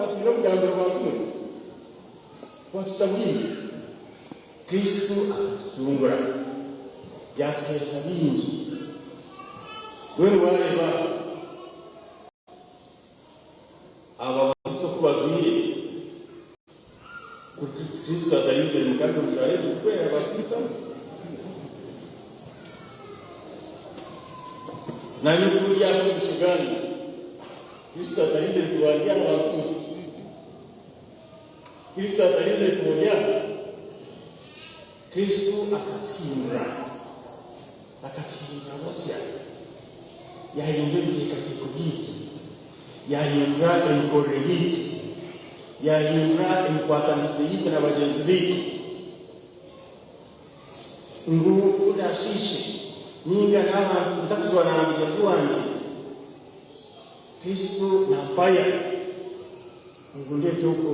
Kuba twine obugambiro bantu mwe, kuba tutabwine. Kristo akatucungura, yaatuheereza bingi. Mbwenu waareeba aba Bakristo oku bajwaire, kuri Kristo ataraizire mukaba nimujwara ebirikwera Bakristo mwe? Naanye oku ndi aha omu maisho gaanyu, Kristo ataraizire kuba ndi aha bantu mwe? Kristo ataraizire kuba ori aha? Kristo akatuhindura, akatuhindura basya, yaahindura ebiteekateeko byaitu, yaahindura emikorere yaitu, yaahindura emikwatanisire yaitu na bagyenzi baitu, ngu ku ndaashiishe nainga naaba ntakujwana na mugyenzi wangye, Kristo nampaya. Ngu ndeete ngu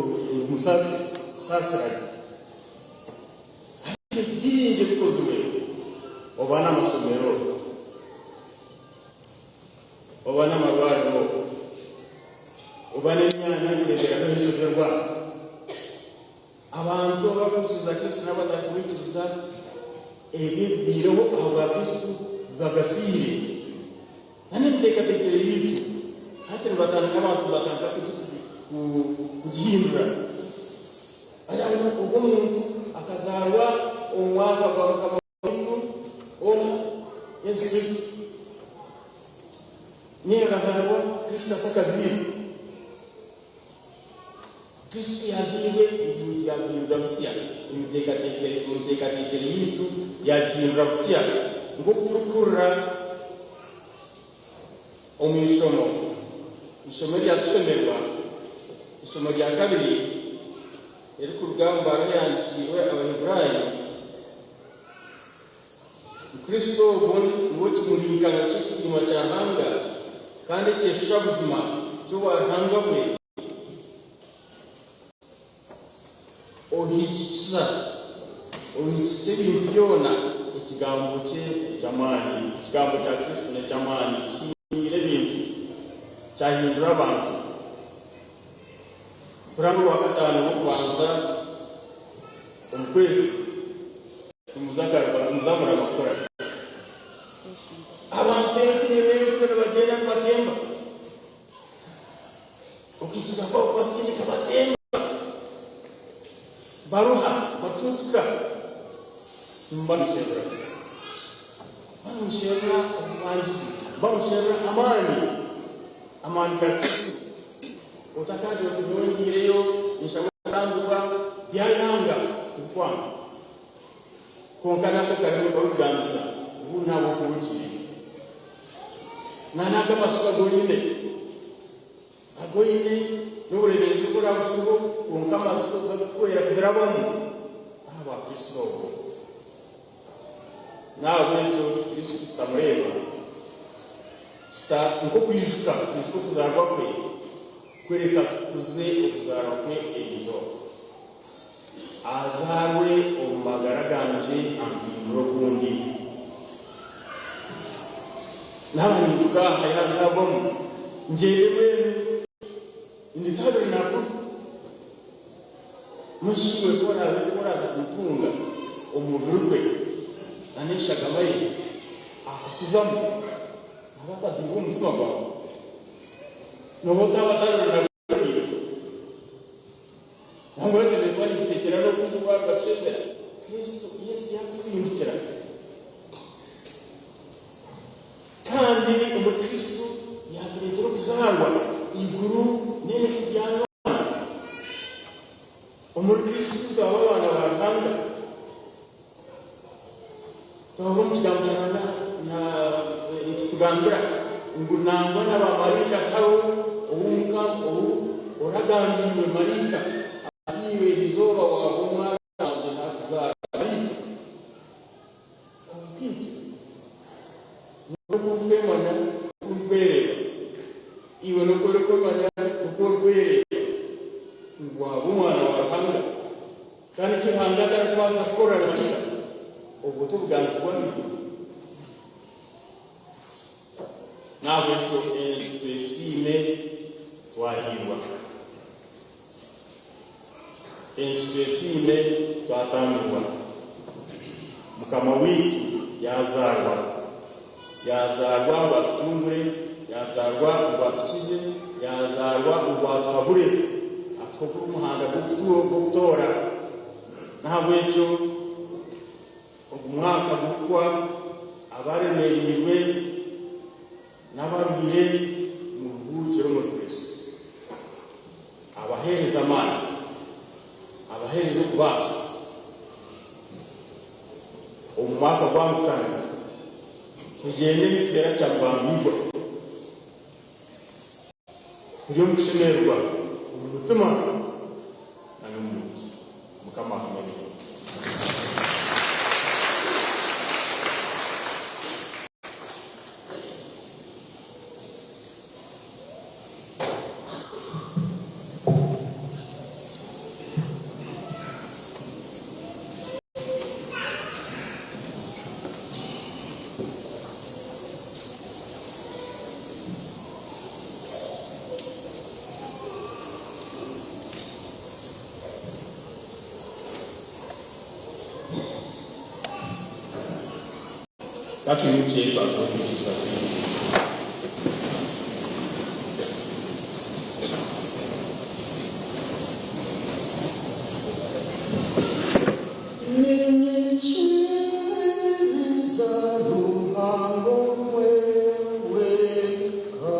musaasirane. Hariho ebintu bingi ebikozirwe oba n'amashomero, oba n'amarwariro, oba n'emyanya y'okureeberamu ebishoberwa. Abantu abarikwikiriza Kristo n'abatarikumwikiriza, ebi ebibaireho ahabwa Kristo bibagasiire. N'emiteekateekyere yaitu hati nibatandika abantu nibatandika kugihindura. Ogwo omuntu akazaarwa omu mwaka gwa Mukama waitu omu Yesu Kristo. Nainga akazaarwa Kristo atakazairwe. Kristo ku yaazairwe, ebintu yaabihindura busya. Emiteekateekyere yaitu yaagihindura busya. Nk'oku turikuhurira omu ishomo, eishomo eryatushomerwa, eishomo rya kabiri eririkuruga omu baruha eyahandikiirwe Abaheburaayo, Kristo ogwo niwe kimurinkano ky'ekitiinwa kya Ruhanga kandi ekyeshusha buzima ky'obwaruhanga bwe, ohikikiza ohikisa ebintu byona ekigambo kye eky'amaani. Ekigambo kya Kristo n'eky'amaani, kisingire ebintu, kyahindura abantu. Kuraba Orwakataano rw'okubanza omu kwezi, nimuza muraba kukora ki? Abantu enkumi n'enkumi nibagyenda nibatemba. Okwikiriza kwabo kubasindika batemba, baruha, batuutuka. Nimuba nisherura ki? Muba nimusherura obubangizi, muba nimusherura amaani, amaani ga Kristo. Otakaagira oti nyowe ngiireyo ninshaba okutambirwa, byayanga tibikwanga. Kwonka nako karimi karikugambisa ngu n'ahabw'okuba ogiireyo. Na n'ago amatsiko agu oine, agu oine n'oburemeezi obu oraabukireho, kwonka amatsiko garikukuhwera kubirabamu ahabwa Kristo ogwo. N'ahabw'ekyo Kristo tutamureeba tuta nk'okwijuka, twijuka okuzaarwa kwe, kureka tukuze okuzaarwa kwe erizooba. Azaarwe omu magara gangye ampindure okundi. Naaba ninduga aha yaazaarwamu, ngyende mbwenu ndi tabernakulo. Mbwenu iwe ku oraabe ku oraaza kumutunga omu mubiri gwe na n'eshagama ye akakuzamu, naaba atazairwe omu mutima gwawe, nooba otaaba tabernakulo. Nangwa nshemereire kuba ninkitekyera n'okuza owa rubacembera. Kristo Yesu yaatuzindukira. Kandi omuri Kristo yaatureetera okuzaarwa, eiguru n'ensi byanywana. Omuri Kristo twaba abaana ba Ruhanga. Twahurira omu Kigambo kya Ruhanga nikitugambira ngu nangwa na baamaraika tihariho ou oragambiirwe maraika ati, Iwe eri izooba waaba omwana wangye naakuzaara. Maraika. Kwonka itwe, nyowe oku ndikwemanya n'oku ndikwereeba, iwe n'oku orikwemanya n'oku orikwereeba, ngu waaba omwana wa Ruhanga. Kandi eki Ruhanga atarikubaasa kukora Ruhanga, obwo t'obuganzi bw'ahaiguru. N'ahabw'ekyo ensi twesiime twahiirwa. Ensi twesiime twatambirwa. Mukama waitu yaazaarwa. Yaazaarwa ngu atucungure, yaazaarwa ngu atukize, yaazaarwa ngu atuhabure, atuhe omuhanda gw'okutoora. N'ahabw'ekyo ogu mwaka gurikuhwa abaremereirwe n'abaruhire muruhuukyere omuri Kristo. Abaheereze amaani, abaheereze okubaasa omu mwaka gwanyu kutandika. Tugyende nituteera kyarubambirwa, turi omu kushemererwa omu mutima na n'omu mubiri. Mukama atume ebirungi. Ka twimukye twatura okwikiriza kwaitu. Niinyikiriza Ruhanga omwe wenka.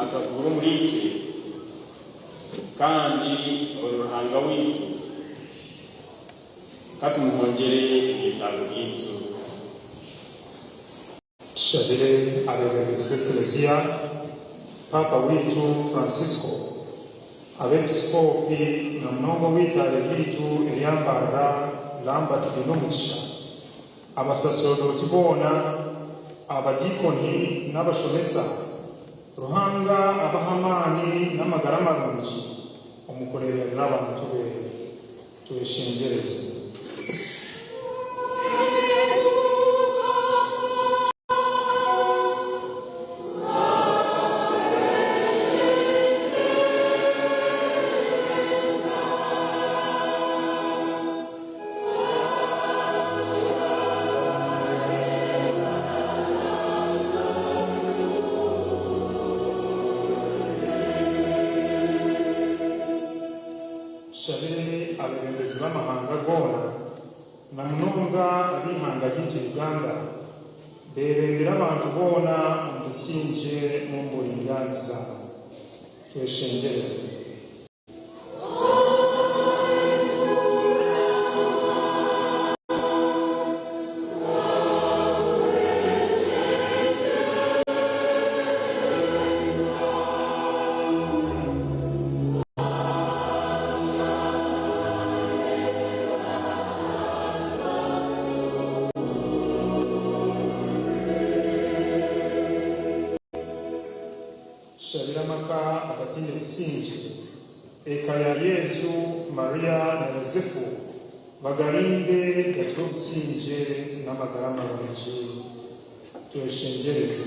akatuura omuriitwe, kandi ori Ruhanga waitu, ka tumuhongyere ebyetaago byaitu. Tushabire abeebembezi b'Eklezia, Paapa waitu Fransisko, Abepisikoopi na munonga ow'eitaare ryaitu erya Mbarara Lambert Bainomugisha, Abasaserdooti boona, Abadiikoni n'abashomesa, Ruhanga abahe amaani n'amagara marungi omu kureeberera abantu be. Tweshengyereze. Tushabire abeebembezi b'amahanga goona na munonga ab'eihanga ryaitu Uganda beebembere abantu boona omu busingye n'omu buringaaniza. Tweshengyereze. Tushabire amaka agataine busingye, eka ya Yesu, Maria na Yosefu bagarinde gagire obusingye n'amagara marungi. Tweshengyereze.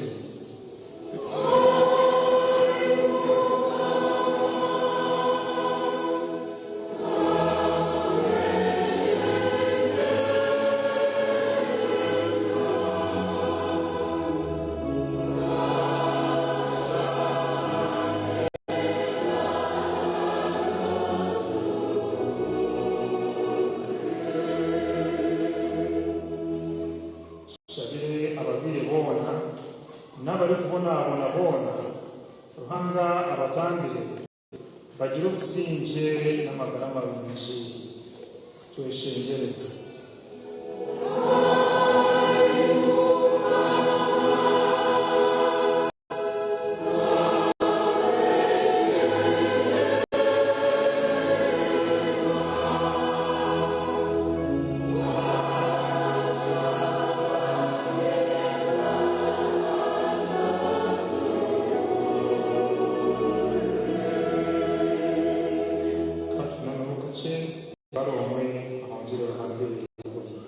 Tushabire abarwaire boona n'abarikubonabona boona, Ruhanga abatambire bagire obusingye n'amagara marungi. Tweshengyereze. Ka tunameho kakye bari omwe ahongyere Ruhanga ebyetengo bye.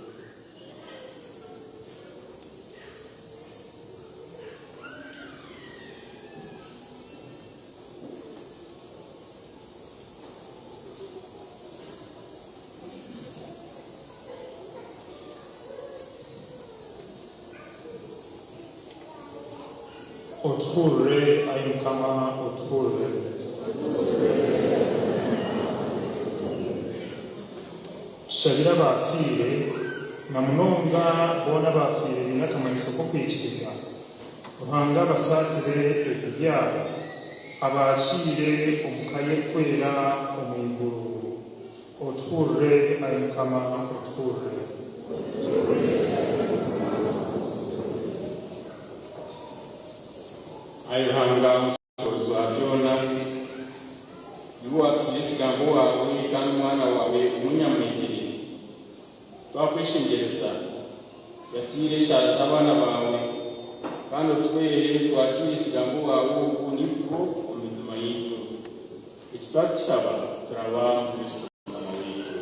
Otuhurire, ai Mukama, otuhurire. Tushabire abaafiire, na munonga boona abaafiire baine akamanyiso k'okwikiriza, Ruhanga abasaasire ebibi byabo, abaakiire omu ka ye erikwera omu iguru. Otuhurire, ai Mukama, otuhurire. Ai Ruhanga Omushoboorozi wa byona, niiwe waatuhaire Ekigambo waawe kandi Omwana waawe omunyamwegyere. Twakweshengyereza, yakiira eshaara z'abaana baawe kandi otuhwere twakiire Ekigambo waawe oku n'eifubo omu mitima yaitu. Eki twakishaba turaba omu Kristo Mukama waitu.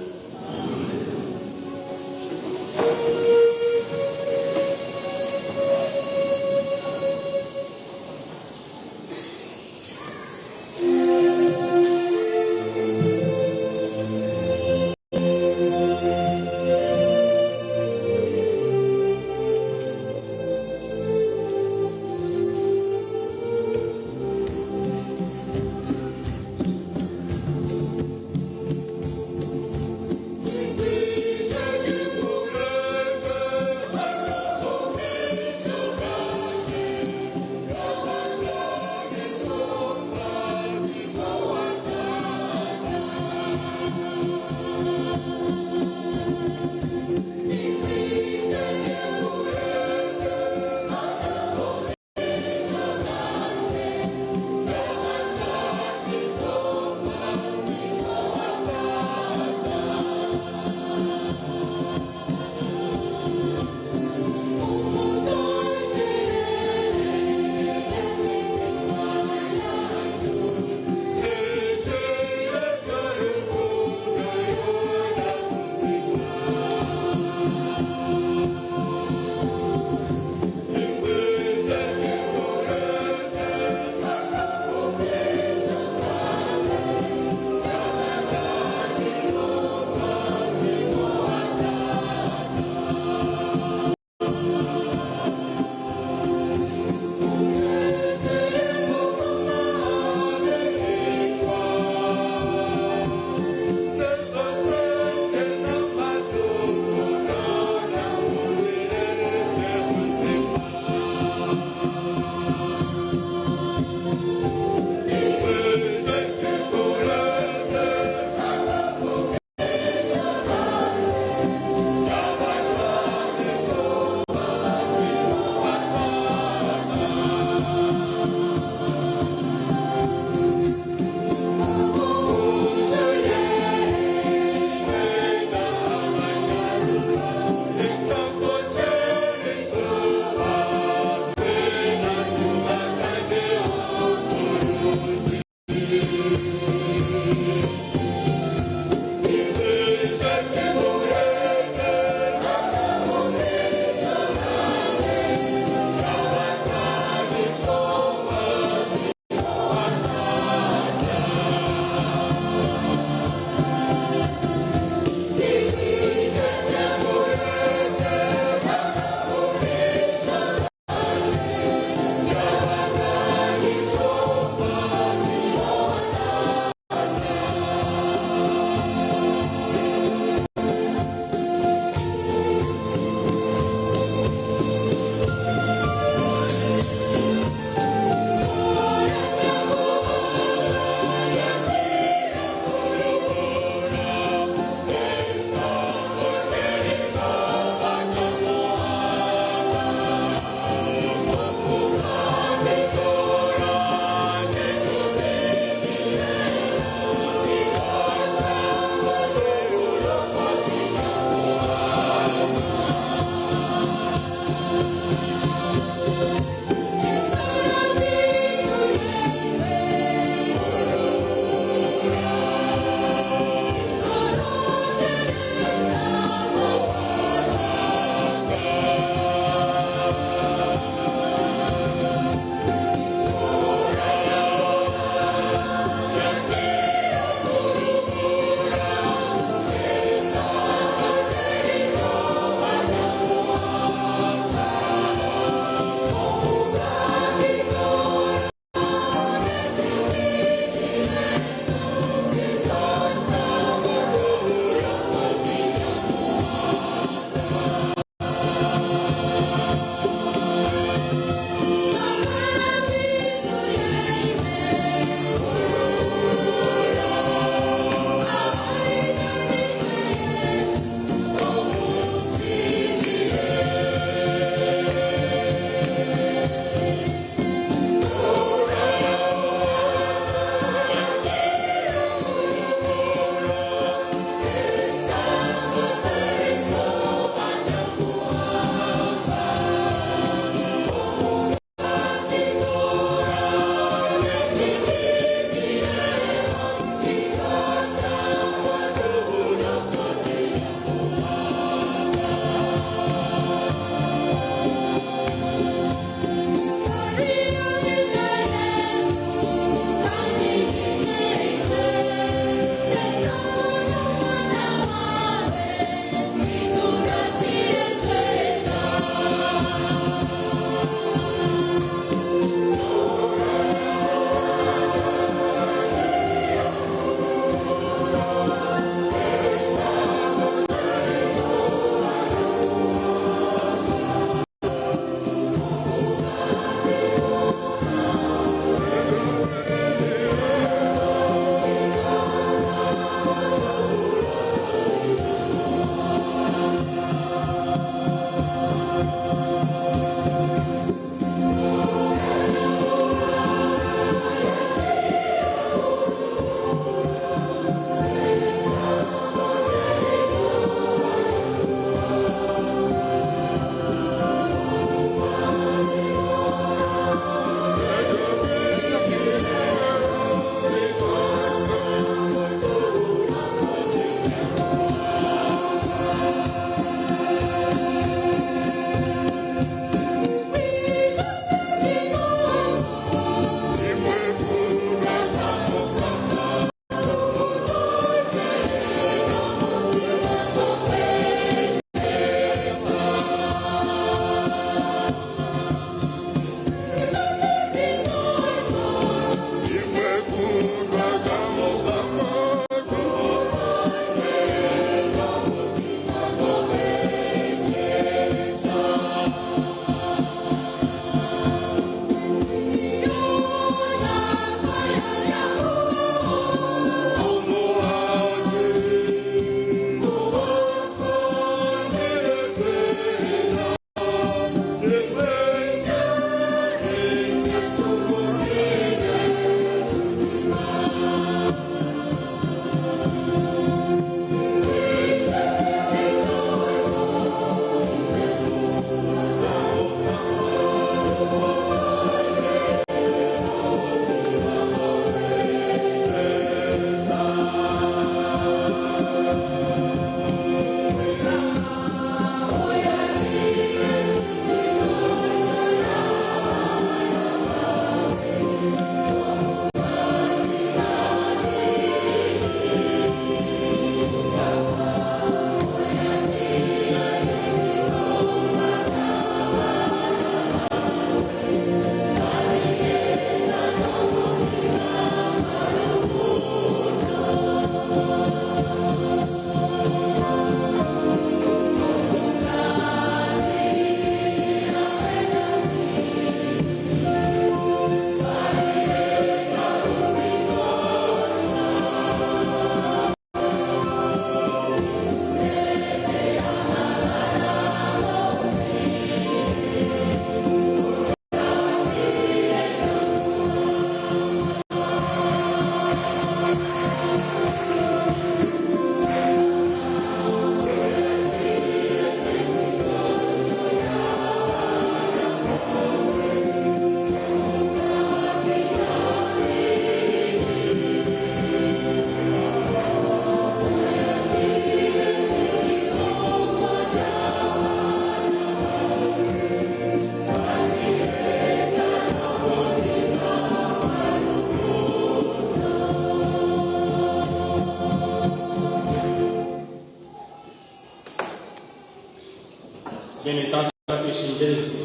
Beene Taata tweshengyereze,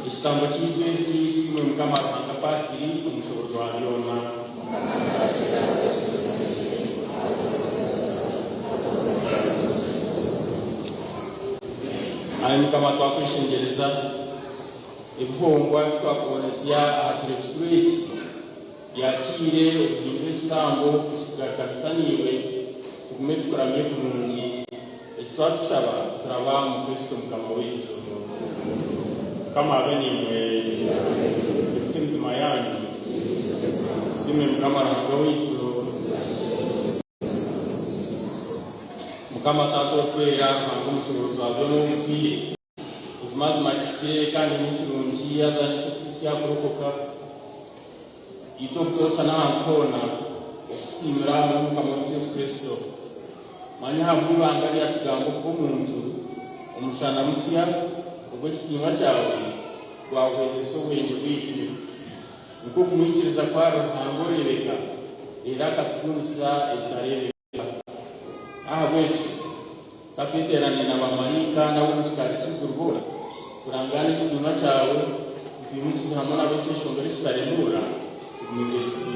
ekitambo kyaitu eki kisiimwe Mukama Ruhanga Patiri omushobozi wa byona. Ai Mukama twakweshengyereza, ebihongwa ebi twakubonetsya aha kiro kikuru eki, byakiire obihindure ekitambo ekitugarukanisa naiwe, tugume tukuramye kurungi. Eki twakikushaba turaba omu Kristo Mukama waitu. Mukama abe naimwe. Mwimukye emitima yaanyu. Tusiime Mukama Ruhanga waitu. Mukama Taata Orikwera, Ruhanga Omushoboorozi wa byona ow'obutwire, buzimazima kihikire kandi ni kirungi haza n'eky'okutuhitsya aha kurokoka itwe obutoosha n'ahantu hoona okukusiimira omuri Mukama waitu Yesu Kristo. Manya ahabw'eibanga rya Kigambo kuba omuntu, omushana musya ogw'ekitiinwa kyawe gwahwezesa obwengye bwaitu. Nikwo kumwikiriza ku ari Ruhanga oreebeka, reero akatuhungisa ebitareebeka. N'ahabw'ekyo ka tweteerane na baamaraika n'ab'omu kikaari ky'eiguru boona, turangaane ekitiinwa kyawe, nitwimukiza hamwe nabo ekyeshongoro ekitaremuura, tugumize tuti.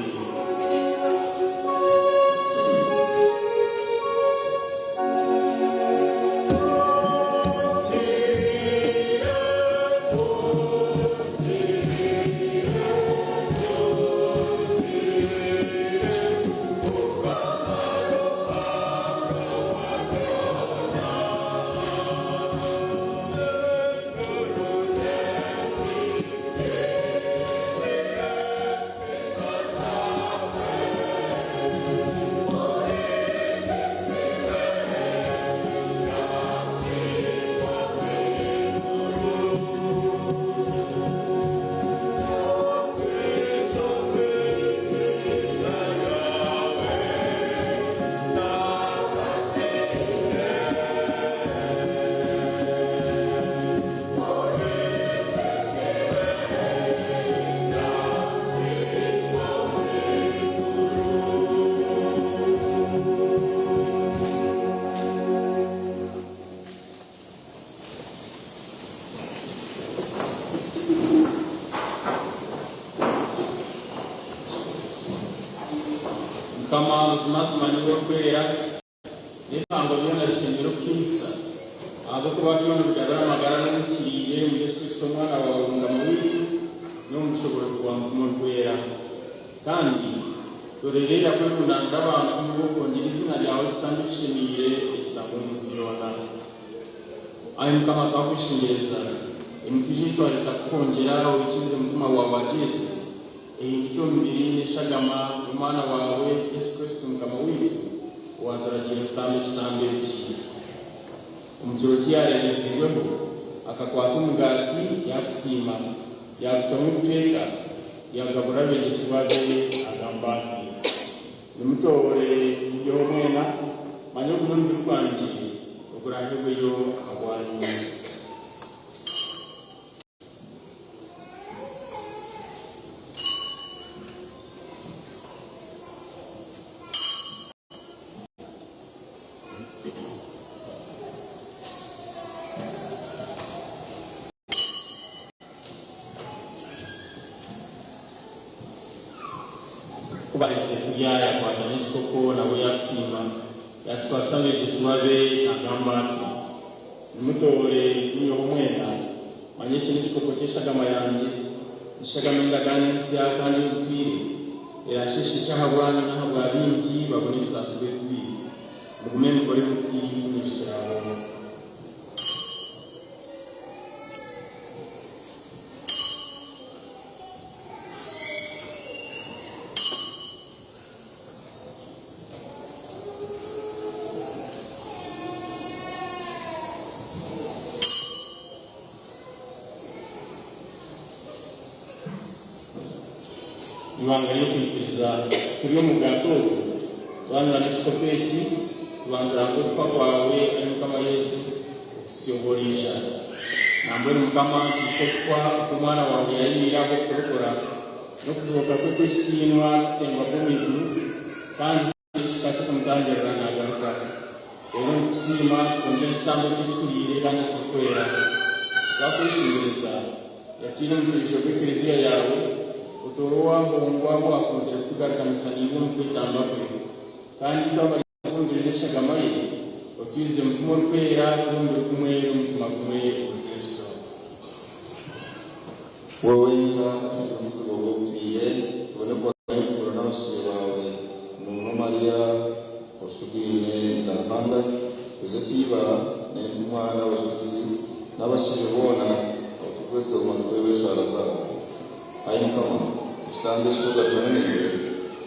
Mukama buzimazima niiwe orikwera, n'ebihango byona bishemereire okukuhimbisa, ahabw'okuba byona obigabira amagara n'obuhikiriire omuri Yesu Kristo Omwana waawe Mukama waitu, n'omu bushoboorozi bwa Mutima Orikwera. Kandi torereera kwerundaanira abantu b'okwongyera eiziina ryawe ekitambo ekishemeire ekitambwa omu nsi yoona. Ai Mukama twakweshengyereza, emitoijo ei twareeta kukwongyera oikirize Mutima waawe agyeze, ehindukye omubiri n'eshagama y'Omwana waawe Yesu Kristo Mukama waitu, owaaturagiire kutamba ekitambo eki. Omu kiro ki yaareebeziibweho, akakwata omugaati, yaagusiima, yaagucwamu ebicweka, yaagabura abeegyesibwa be, agamba ati, Nimutoore muryeho mwena, manya ogu n'omubiri gwangye oguraahebweyo ahabwanyu. Ku baaherize kurya, yaakwata n'ekikopo, nabwo yaakusiima, yaakikwatisa abeegyesibwa be, naagamba ati, Nimutoore, munyweho mwena, manya eki n'ekikopo ky'eshagama yangye, eshagama y'endagaano ensya kandi ey'obutwire, eraasheeshekye ahabwanyu n'ahabwa baingi babone obusaasi bw'ebibi. Mugume mukore muti kunyijukiraho. Ibanga ry'okwikiriza Turi omugaati ogu, twanywa n'ekikopo eki, tuba nituranga okufa kwawe, ai Mukama Yesu, okuhitsya obu oriija. Nambwenu Mukama, twijuke okufa oku Omwana waawe yaayimiire ahabw'okuturokora, n'okuzooka kwe kw'ekitiinwa n'okutengwa kwe omu iguru, kandi twine ekihika ky'okumutangirira naagaruka. Reero nitukusiima, tukwongyera ekitambo eki ekihuriire kandi ekirikwera. Twakweshengyereza, yakiira omutoijo gw'Eklezia yaawe, otoore owaahongwa ou waakunzire kutugarukanisa naiwe omu kwetamba kwe. Kandi itwe abari n'eshagama ye, otwijuze Mutima Orikwera, tube omubiri gumwe n'omutima gumwe omuri Kristo. We wenka atuhe omuzigo gw'obutwire, tubone kubagana ebituuro n'abashije baawe, Nuuno Mariya oshugaine na Ruhanga, Yosefu iba, n'entumwa n'abajulizi, n'abashije boona abu turikwesiga kuguma nitureeba eshaara zaabo. Ai Mukama, ekitambo eki twogabirana naiwe,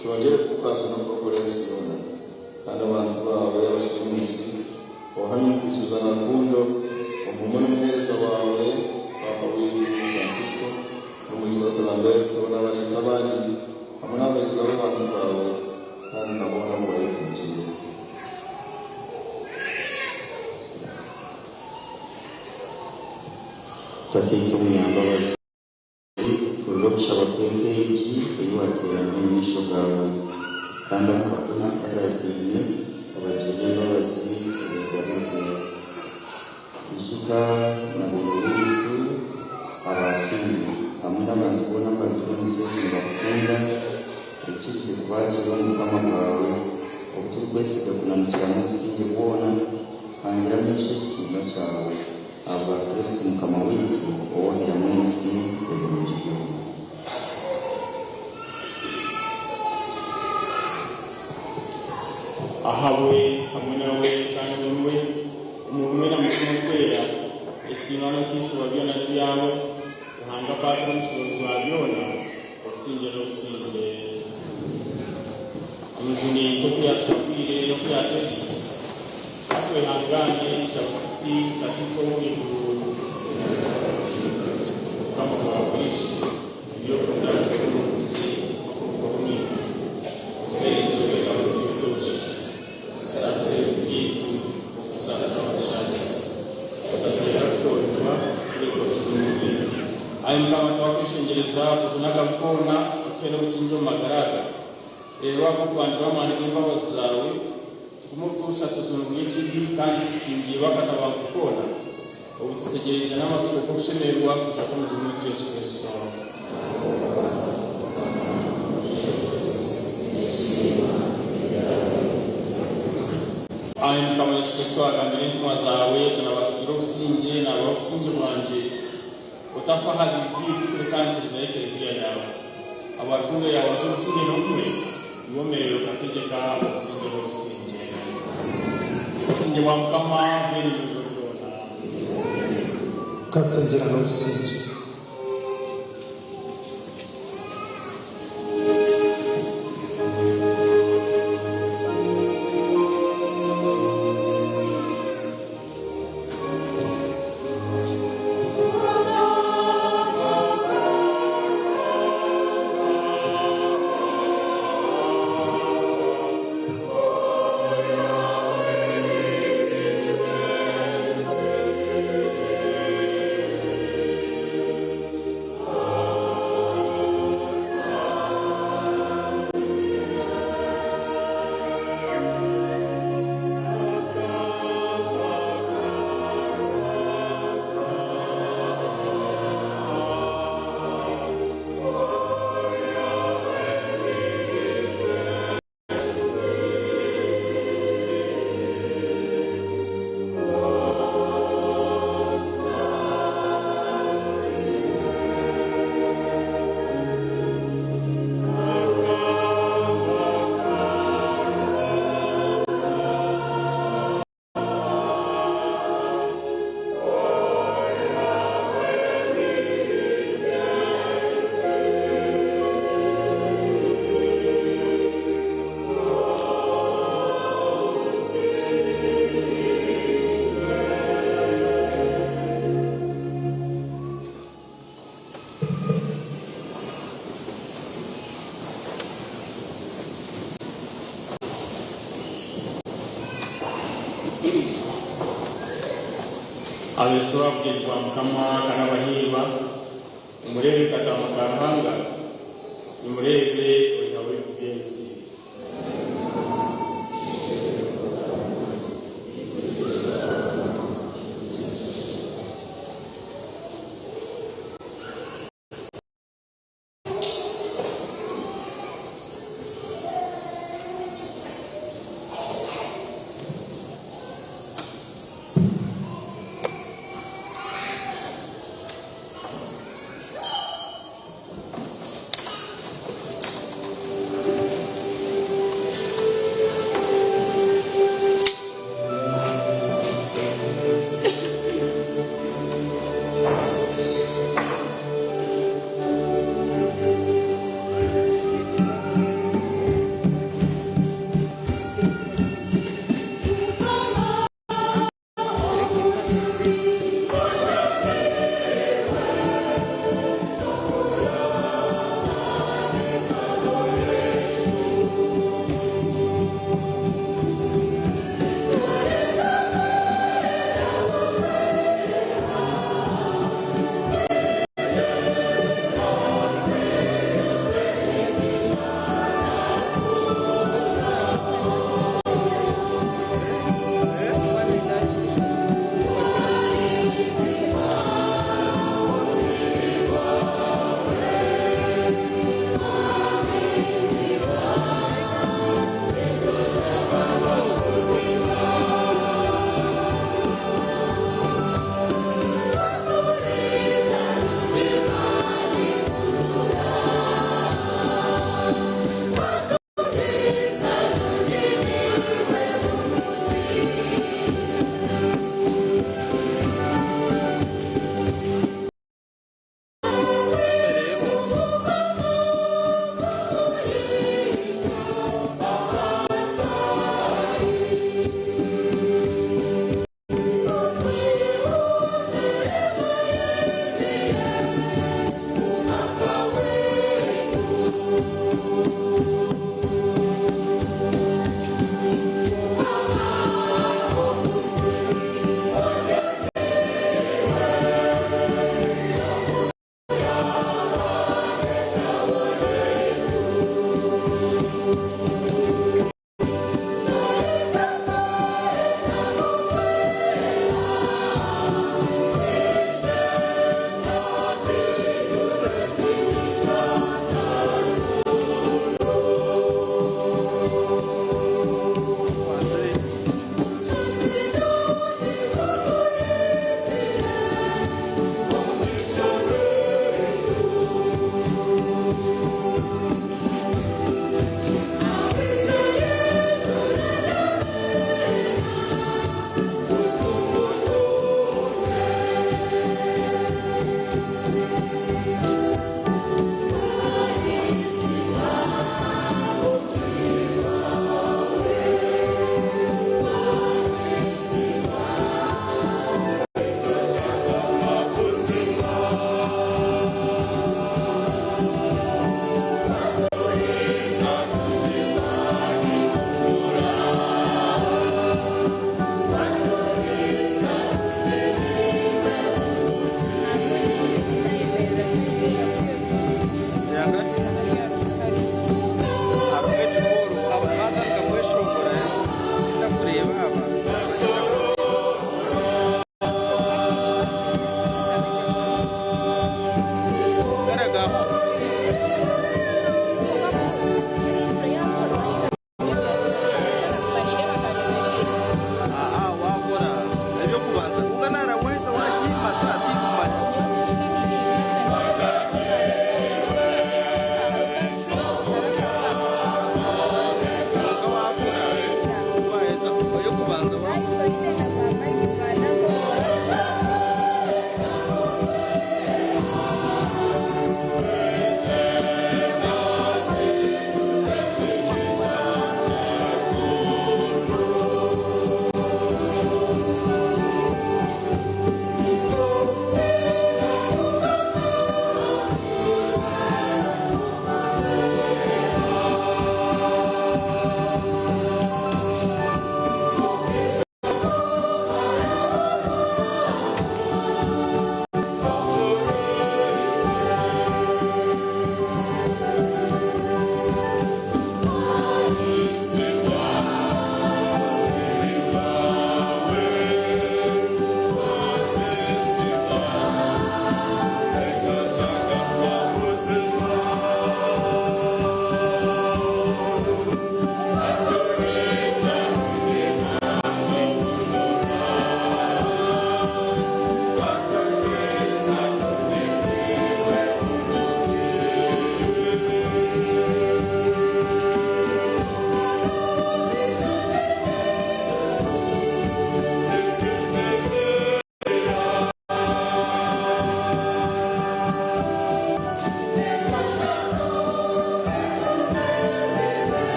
kyongyere kukukaasa n'okurokora ensi yoona. Kandi abantu baawe abakiri omu nsi, obahamye omu kwikiriza na rukundo, omu bumwe n'omuheereza waawe Paapa waitu Fransisko, n'Omuriisa waitu Lamberto, n'abariisa abandi, hamwe n'abaheereza b'abantu baawe, kandi na boona abu wayetungiire. Tataitwe omunyambabazi, hurira okushaba kw'eka egi ei waateerana omu maisho gaawe, kandi abatarataine obagirire embabazi obeegarurire. Ijuka na beene waitu abaafiire, hamwe n'abantu boona abarugire omu nsi egi nibakukunda, oikirize kubaakiira omu Bukama bwawe, obu turikwesiga kunanukiramu obusingye bwona, hangira amaisho ekitiinwa kyawe, ahabwa Kristo Mukama waitu owooheramu ensi ebirungi byona. Ahabwe, hamwe nawe, kandi omuriwe, omu bumwe na Mutima Orikwera, ekitiinwa n'okutiisibwa byona n'ebyawe, Ruhanga Paapa Omushoboorozi wa byona, obusingye n'obusingye. Omujuni nk'oku yaatuhabwire n'oku yaatwegyeise, ka twehangaane tushaba tuti, Tataitwe ow'omu iguru, Obukama bwawe bwije, Ebi okunda bikorwe omu nsi nk'oku bikorwa omu iguru. Otuhe eizooba erya buri butoosha. Otusaasire ebibi byaitu nk'oku tusaasira abatushaarize. Otatureka tukoorobwa, kureka otujune omubi. Ai Mukama, twakweshengyereza, otujune akabi koona, otuhe n'obusingye omu magara aga. Reero ahabw'okubangira amaani g'embabazi zaawe, tugume obutoosha tuzungwire ekibi kandi tukingiirwe akatabanguko koona, obu tutegyereize n'amatsiko g'okushemererwa kwija kw'Omujuni waitu Yesu Kristo. Ai Mukama Yesu Kristo, wagambira entumwa zaawe oti, Naabasigira obusingye, naabaha obusingye bwangye. Otafa aha bibi byaitu, kureka aha y'Eklezia yaawe. Ahabwa rukundo yaawe otuhe obusingye n'obumwe, iwe omerere okategyeka obusingye n'obusingye. Obusingye bwa Mukama bube naimwe ebiro byona. Ka tugyera n'obusingye. Abeesiwa bugyenyi bwa Mukama ka n'abahiirwa, nimureebe Kataama ka Ruhanga, nimureebe oihaho ebibi by'ensi.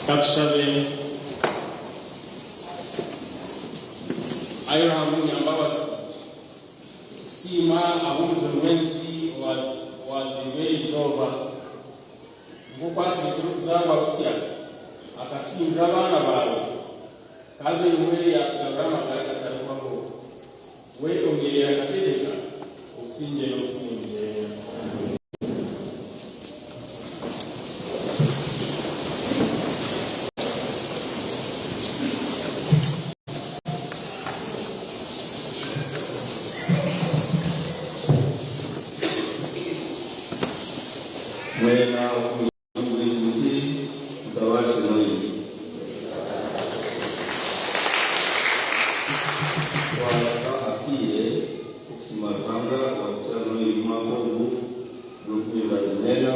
Katushabe. Ai Ruhanga omunyambabazi, nitukusiima ahabw'omujuni w'ensi owaazairwe eri izooba. Nk'oku atureetera okuzaarwa busya, akatuhindura abaana baawe, kandi oiwe yaatugarura amagara agatarihwaho. We omuyereere akategyeka obusingye n'obusingye. Mwena okumuri muti mutabaashe Noiri. Twahika akaire k'okusiima Ruhanga owatuhitsya Noiri omwaka ogu gw'enkumi ibari n'ena.